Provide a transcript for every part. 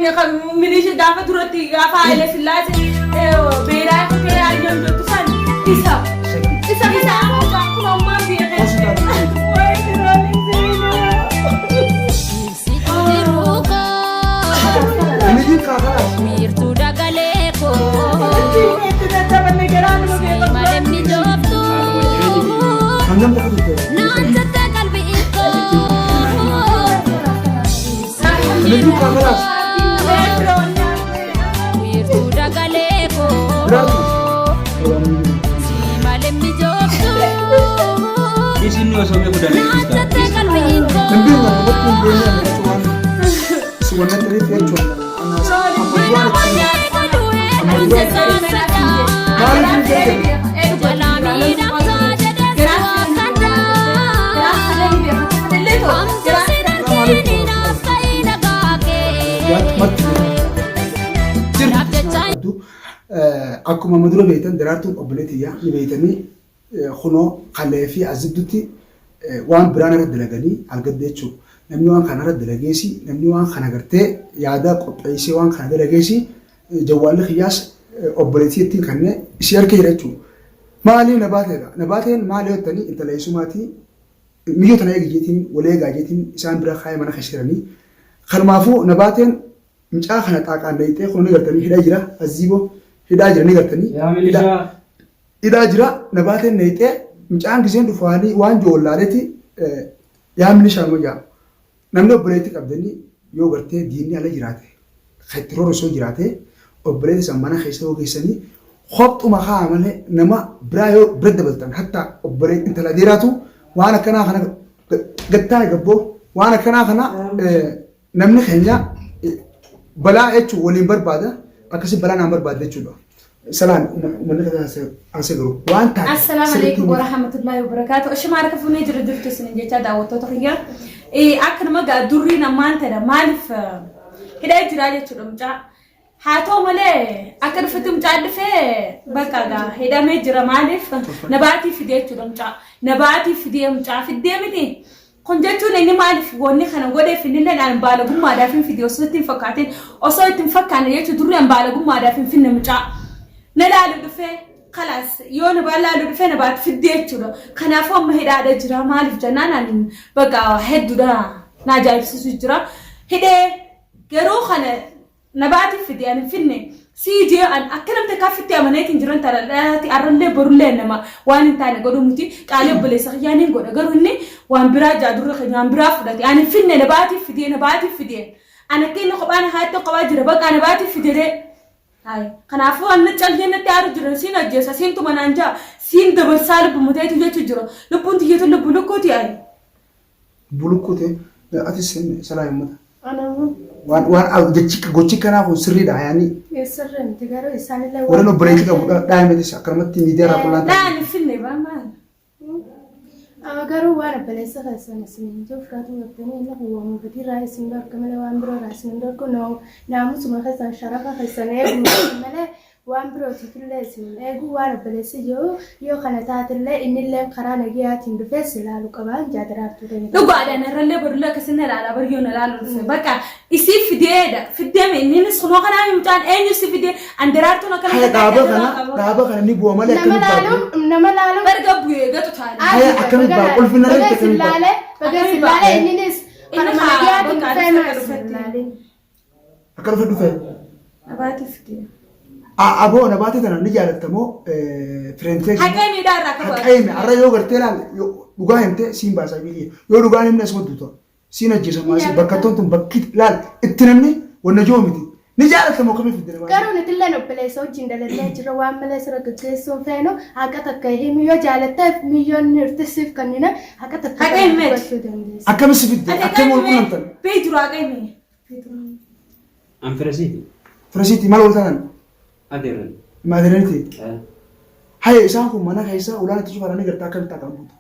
Milisha gaafa duratti gaafa Haile Sillaasee beeraa kutee ayyoon jettu san isa. Isa isa akkuma ammaa beekee. Wayi firoonni seenaa. Inni kaakalaas. Wiirtuu dagalee koo Itti dadhabanne garaa nama beekaa. malee mijooftuu Hangam takka turte? naan jette qalbii koo. Inni kaakalaas. Wiirtuu dagalee koo Biraatu. malee mijooftuu Isin osoo beeku naan dandeettis jette qalbii koo. Hin beeknu namatti hin beeknu jechuun si wanna ta'eef jechuun. Mana wayyaa godhuun Jalaa miidhamsaa jedhee si waaqadhaa. Hamtu si darbiin naaf ta'ii nagaa kee. Akkuma amma dura beektan Daraartuun obboleettiyyaa ni beektanii kunoo kalee fi aziddutti waan biraan irra dalaganii argadde jechuudha. Namni waan kana irra dalageesi, namni waan kana gartee yaada qopheessee waan kana dalageesi jawwaalli kiyyaas obboleettii ittiin kannee isii harka jira jechuudha. Maali na baateedha? Na baateen maali yoo jettanii intala eessumaatii miyyoo tana eegi jeetiin wal eegaa jeetiin isaan bira kaayee mana keessa jiranii. Kanumaafuu na baateen mucaa kana xaaqaan dayxee kun ni gartanii hidhaa jira aziiboo hidhaa jira ni gartanii. Yaa milishaa. Hidhaa jira na baateen dayxee mucaan giseen dhufaanii waan joollaaleeti yaa milishaa nu jaa. Namni obboleettii qabdanii yoo gartee diinni ala jiraate kan itti roorrisoo jiraate obboleetti san mana keessa yoo geessanii kophxuma kaa malee nama biraa yoo bira dabaltan hatta obboleetti intala dheeraatu waan akkanaa kana gattaa gabboo waan akkanaa kana namni keenya balaa jechuun waliin barbaada akkasii balaa naan barbaada jechuudha. Salaan uummanni keessa ansee garuu waan taate Assalaamu alaikum warahmatullahi wabarakatuh. Ashama harka fuunee jira jirtu isin jechaa daawwattoota kiyya. Akka nama gaa durriin ammaan tana maaliif hidhee jira jechuudha mucaa. Haa ta'u malee akka dhufetti mucaan dhufee bakka gaa hidhamee jira maaliif nabaatii fidee jechuudha mucaa. Nabaatii fidee mucaa fiddee miti. Kun jechuun inni maaliif wanni kana godheef inni illee an baalagummaadhaaf hin fide osoo itti hin fakkaatin osoo itti hin fakkaanne jechuun durri an baalagummaadhaaf hin finne mucaa. Na laalu dhufee kalaas yoo na laalu dhufee na baatu fiddee jechuudha. Kanaafuu amma hidhaadha jira maaliif jennaan an bakka hedduudha na ajaa'ibsiisu jira. Hidhee garuu kana Na baati fide an hin finne sii jee an akka namni takkaa fitti amaneetiin jiran tana dhalaati arrallee borullee nama waan hin taane godhuu miti qaalii obboleessa kiyyaa niin godha garuu inni waan biraa jaa durri keenya waan biraa fudhate an hin finne na baati fide na baati fide an akka inni kophaa na haatti kophaa jira bakka na baati fide ree Hayi. Kanaafuu an callee natti aaru jira siin ajjeesa siin tuma naan jaa siin dabarsaa lubbu muteetu jechuu jira lubbuun tiyyatu lubbu lukkuuti ayi. Bulukkute atis salaa himmata. Anamu Waan waan jechi gochi kanaa kun sirriidha yaani sirri miti garuu isaanillee warreen obboleettii qabu dhaa'imatis akkanumatti miidiyaa irraa qullaan Laa ani finne baa maal. Garuu waan obboleessa keessan isin hin jiru fudhatu jettanii inni kun waan badiirraa isin dhorka malee waan biroorraa isin hin dhorku naamusuma keessan sharafa keessan eeguu malee Waan birootiifillee isin hin eegu. Waan obboleessi jiru yoo kana taatellee innilleen karaa nagayaatiin dhufee si laalu qaba jaa Daraartuu teenya. Dhugaadha narrallee borullee akkasin na ilaala bar yoo na laalu dhufe bakka isii fideedha fiddee inninis kunoo kanaa mucaan eenyu si fidee an Daraartuun akkana Haya dhaaba kana dhaaba kana ni bu'a malee Nama akkamitti laalu ba'a? nama laalu. Erga bu'ee gatu taane. Haya akkamitti ba'a? Ulfina irratti Baga isin akkamitti ba'a? laale baga isin laale inninis Inni karuma haa nagayaatiin bakka dhufee anis maa akka isin hin dhufetti. laalin. Akka dhufe dhufe. Nabaati fidee. Aboo nabaatee tana ni jaalatta moo fireentee? Haqee miidhaa irraa akka Haqee hime har'a yoo gartee laal dhugaa himte siin baasaa biyya yoo dhugaan himne asuma duuta siin ajjeesa maasii bakka toon tun bakki laal itti namni wanna joo miti ni jaalatta moo kamii fidde nabaatee? Garuu nutilleen obboleessa wajjin dalannee jirra waan malee sirra gaggeessuun feenu haqa takka himi yoo jaalatteef miyyoon irtisiif kannina haqa takka Haqa himeeti. dubbachuu dandeessa. Akkami si fidde Ati akkami wal haqee qunnamtan? himee bee jiru haqee himee. An firasiiti. Firasiiti maal wal taatan? Adeeran. Maatiraniiti. Haye isaan kun mana keessa ulaan itti cufaadhaan ni gartaa akkamitti akka buuta?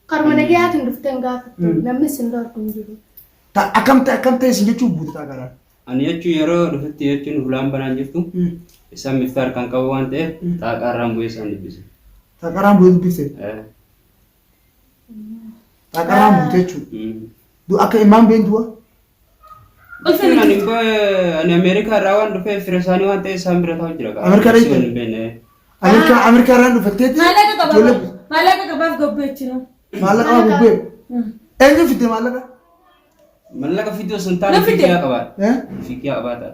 Karuma nagayaatiin dhufteen gaafattu namni isin dhorku hin jiru. Ta akkam ta'e akkam ta'e isin jechuun buuta ta'a garaan. Ani jechuun yeroo dhufetti jechuun hulaan banaan jirtu isaan miftaa harkaan qabu waan ta'eef xaaqaarraan bu'ee isaan dubbise. Xaaqarraan bu'ee dubbifte. Xaaqarraan buute jechuudha. Du akka imaan been du'a. Jechuun ani koo Ani Ameerikaa irraa waan dhufeef fira isaanii waan ta'eef isaan bira taa'u jira. Ameerikaa Si dhaqxe? waliin beekne. Ameerikaa Ameerikaa irraan dhufatteetti. Maallaqa qaba. Ijoollee Maallaqa qabaaf gobbeechinu. maallaqa waa gubbee. Eenyu fidde maallaqa? Mallaqa fiduu osoo hin taane Na fide. fiigiyaa qabaata. Eh? Fiigiyaa qabaata.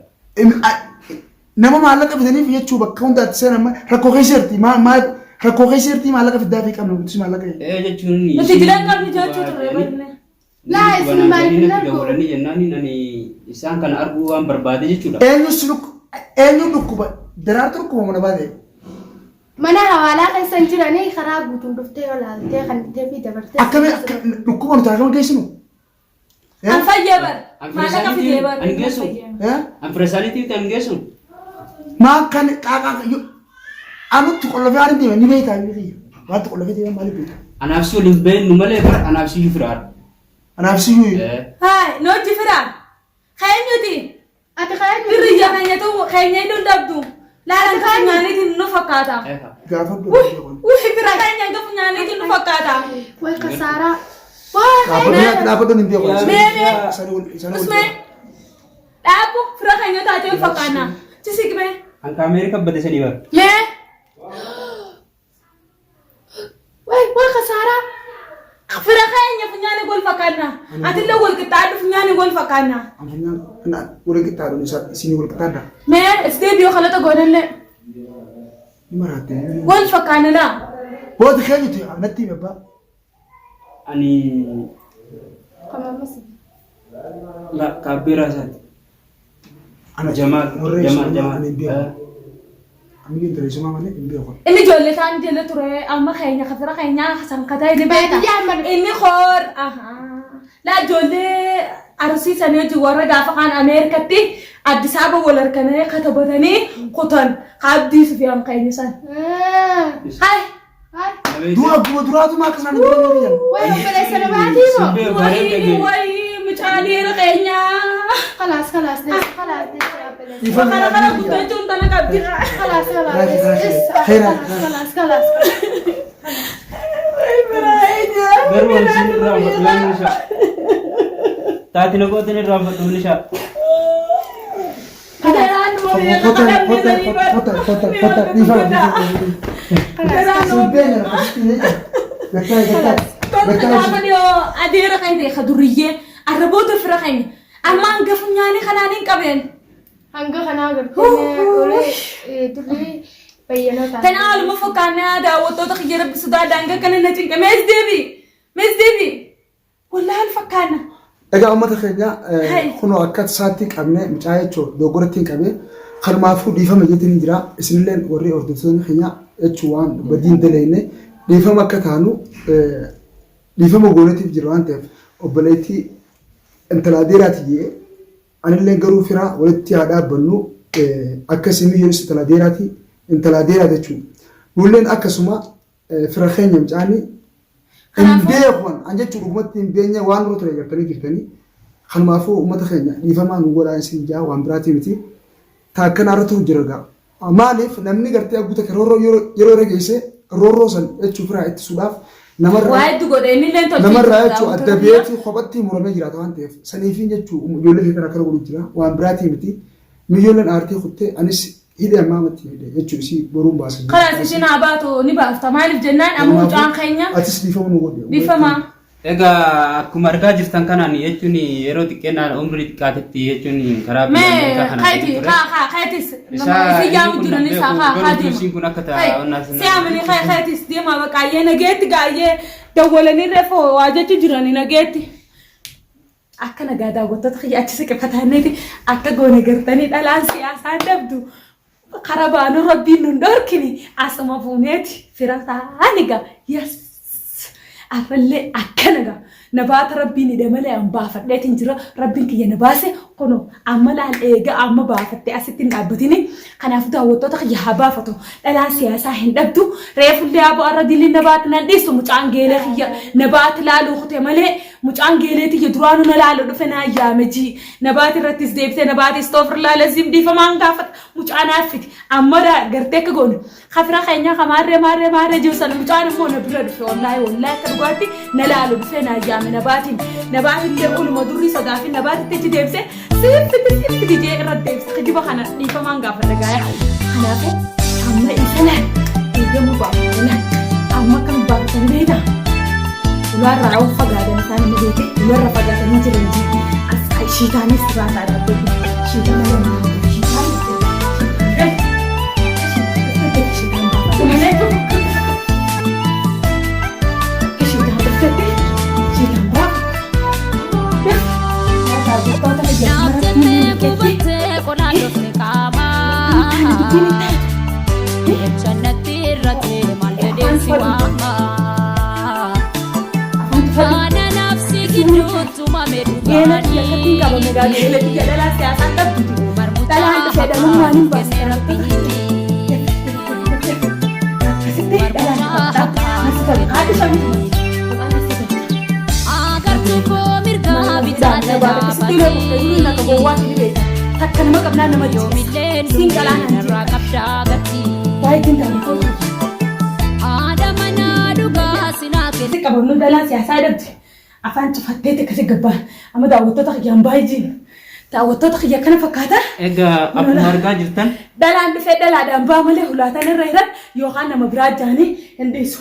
Nama maallaqa fidaniif jechuu bakka hundaatti seenan rakkoo keessa jirti. Maal rakkoo keessa jirti maallaqa fiddaa fi qabna nuti maallaqa. Ee jechuun. Nuti jiran qabnu jechuu turre barne. Laa, isin maaliif hin argu? Dawwalanii jennaan ani isaan kana arguu waan barbaade jechuudha. Eenyu si dhukku eenyu dhukkuba daraartu dhukkuba mana baate. Mana hawaalaa keessa hin jiranii karaa guutuun dhuftee yoo laaltee kan ittee fi dabartee. Akkami dhukkuba nuti akkam geessinu? An fayyee bar. An fira Maallaqa isaaniitiin fidee bar. an geessu. An fira isaaniitiin an geessu. Maa kan qaaqaa anutti qollofee waan hin deeme ni beektaa inni kiyya. Waan qollofee deeme maaliif beekta? Anaaf si waliin beeknu malee bara anaaf siyyuu firaadha. Anaaf siyyuu Ee. Haay, noojji fira. Keenyuti. Ati kaayee Firri ija keenyatu keenya hidhuun dhabdu. Laalan ka funyaaniitiin nu fakkaata. Eefa. gaafa Uy, fira keenya hanga funyaaniitiin nu fakkaata. Way kasaaraa. Waa Dhaabaddoon hin beeku. Mee Isaan Usmee. Dhaabu fira keenya taatee nu fakkaanna. Cisiqme. An ka Ameerikaa badde sanii bara. Mee. way way kasaaraa. Fira keenya funyaanii wal fakkaanna. Atillee wal qixxaadhu funyaanii wal fakkaanna. Wal qixxaadhuun isin wal qixxaadha. Mee isteediyoo kalata goonellee Ni maraatte. wal fakkaanna laa. Booti keenyuti natti hime abbaa. Ani Kamamas. la kaabbeeraa isaati. Ana Jamaal warra Jamaal eessumaa Jamaal. ani hin beeku. Ani hin teessuma malee hin beeku. Inni ijoollee isaan jala ture amma keenya fira keenyaa sankataa inni beekta. Baadiyyaa amma dhufe. Inni koor laa ijoollee arsii sanii wajjin warra gaafa kaan Ameerikatti Addis Ababa wal harkanee katabatanii kutan abdii Sufiyaan keenya san. Hai Hai. Dura akkuma duraatuma akkasuma hin beeku. Way obboleessa na baatii moo? wayii wayii mucaalee keenyaa. Khalaas khalaas dees khalaas dees obboleessa. Dhiifama Kana kana guddachuun tana qabdi. Khalaas khalaas Raafi, dees. raafi. Is Khayra. khalaas khalaas. Garuu ani sin irraanfadhu yaa Milishaa. Taati na gootan irraanfadhu Milishaa. Kota kota kota kota kota dhiifama dhiifama. Sin beekna akkasitti jecha. Gattaa gattaa. Gattaa Gaafa dhiyoo adeera kan ta'e kaduriyyee arraboota fira keenya amma hanga funyaanii kanaan hin qabeen. Hanga kanaa gartee olee durri bayyanoo ta'a. Tana haaluma fakkaannaa daawwattoota kiyya rabbi sodaadha hanga kana na cinqa mees deebi mees deebi wallaahi fakkaanna. Egaa uummata keenya Hai. kunoo akka isaatti qabnee mucaa jechuun doggoratti hin qabee kanumaafuu dhiifama jeetiin hin jira isinillee warri hordoftoonni keenya jechuun waan badii hin dalagne dhiifama akka taanu dhiifama gooneetiif jira waan ta'eef obboleettii intala adeeraati jee anillee garuu firaa walitti haa dhaabbannu akkasii miyyoonis intala adeeraati intala adeeraati jechuudha. Nulleen akkasuma fira keenya mucaanii hin Kanaafuu- beekuun an jechuun dhugumatti hin beenye waan nurra ture gartanii jirtanii kanumaafuu uummata keenya dhiifamaa nu godhaa isin jaa waan biraatii miti taakkanaa irra turu jira gaa maaliif namni gartee abbuuta kee roorroo yeroo yeroo irra geesse roorroo san jechuu firaa ittisuudhaaf namarraa Waa hedduu godhe inni illee tolchee namarraa jira jechuu adda daawwattoota kiyya. beetii kophatti muramee jiraata waan ta'eef saniifiin jechuu ijoollee fi kana akkana godhu jira waan biraatii miti miyyoolleen aartii kuttee anis hidhee ammaa amatti hidhee jechuu isii boruun baasa. Kalaas isin haa baatu ni baafta maaliif jennaan amma mucaan keenya Atis dhiifama nu godhe. dhiifama. Egaa akkuma argaa jirtan kanaan jechuun yeroo xiqqeennaan umrii xiqqaatetti jechuun karaa biyya Mee Ameerikaa kana kayti ture. kaa kaa kaytis Isaa nama isin yaamu inni kun jiran nan isaa beeku, kaa kaa garuu deema. isiin kun akka taa'onnaa Si amani kay kaytis deema baqaayyee nageetti gaayyee dawwalanii reefu waa jechu jiranii nageetti. Akka nagaa daawwattoota kiyya achi siqifataaniiti akka goone gartanii dhalaan siyaasaa dabdu karaa baanuu rabbiin nun dhorkini asuma fuuneeti fira taa'ani gaa yes arrallee akkana gaa na baata rabbiin hidhe malee an baafadheetiin jira rabbiin kiyya na baase kuno amma laal eega amma baafattee asitti hin dhaabbatini kanaaf daawwattoota kiyya haa baafatu dhalaan siyaasaa hin dhabdu reefullee haa bu'arra diliin na baate nan dhiistu mucaan geelee kiyya na baate laaluu kute malee mucaan geelee tiyya duraanuu na laalu dhufe naa yaame jii na baate irrattis deebitee na baate istoofirlaa laziim dhiifamaan gaafata mucaa naaf fiti amma gartee akka goone kafira keenya kamaarree maarree maarree jiru sana mucaan immoo na bira dhufe wallaahi wallaahi akka dhugaatti na laalu dhufe naa yaame. yaame nabaatiin. Nabaatillee oluma durri sodaa fi nabaatitti achi deebisee siif fiti jee irra deebise. Kijiba kana dhiifamaan gaafadha gaaya. Kanaafuu amma isa laal eegamuu baafatan laal amma akkam baafatan beektaa? Ulaarraa yoo fagaatan isaan inni beekte ulaarra fagaatanii jiran jee as shiitaanis baasaa dhaabbattu. Shiitaan malee shiitaan shiitaan baafatu malee. Shiitaan dhuftetti shiitaan baafatu. Naaf jettee gubattee qonaan dhufte qaamaa. Jecha natti irratti maal jedheen si waama. Faana nafsi gidduutti uumame dhugaanii. Dhalaan dhufee dhalummaan hin baasne. Akkasitti dhalaan dhufaa. Haati shamii. Agartuu koo mirgaa bitaa dhaabatee. Takka nama qabnaa nama Yoomillee Siin qalaanaan narraa qabdaa gatii. Baay'een taa'u. Haadha manaa dhugaa sinaa kenna. Akkasi qabamnu dhalaan siyaasaa dhabde. Afaan cufattee akkasi gabbaan. Amma daawwattoota kiyyaan baay'een. Daawwattoota kiyya kana fakkaata. Egaa akkuma argaa jirtan Dhalaan dhufee dhalaadhaan baa malee hulaataan irra jiran yookaan nama biraa jaanii hin dhiisu.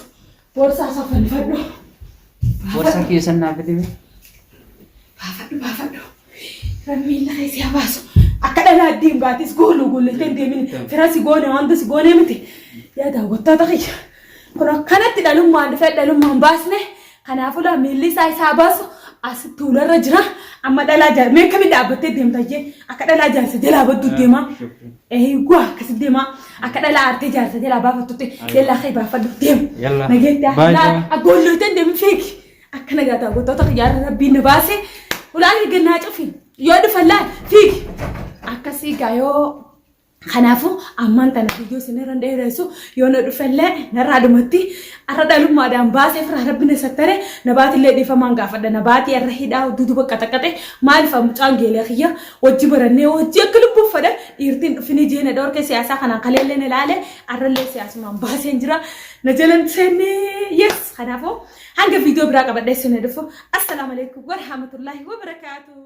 Boorsaa isaa fannifadhu. Boorsaa keessan naaf fidime. Baafadhu baafadhu. Miila keessa haa baasu. Akka dhalaa addiin baatis gooluu goollettee hin deemin. Fira si goone wanta si goone miti. Yaa daawwattoota kiyya. Kun akkanatti dhalummaan dhufee dhalummaan baasne. Kanaafuu laa miilli isaa isaa baasu asitti ularra jira. Amma dhalaa jaal mee akkamiin dhaabbattee deemta jee akka dhalaa jaarsa jalaa baddu deema. Eeyyuu akkasi deema. Akka dhalaa aartee jaarsa jalaa baafattutti yallaa kee baafadhu deema. Yallaa. Nageetti Bye laa agoollootee deemi fiigi. Akka nagaa daawwattoota kiyyaarra rabbiin na baase ulaan gannaa cufi yoo dhufan laal fiigi. Akkasii gaa yoo kanaafuu ammaan tana viidiyoo isin irra dheeressu yoo na dhufellee narraa dhumatti arra dhalummaadhaan baasee firaa rabbi na sattare nabaatillee dhiifamaan gaafadha nabaatii arra hidhaa duduba qaxaqaxe maaliif mucaan geelee kiyya wajji barannee wajji akka lubbuuf fedha dhiirtiin dhufinii jeena dhoorkee siyaasaa kanaan kaleellee na ilaale arrallee siyaasumaan baaseen jira na jalan seennee yes kanaafuu hanga viidiyoo biraa qabadhee isin dhufu assalaamu alaikum warahmatullaahi wabarakaatuh.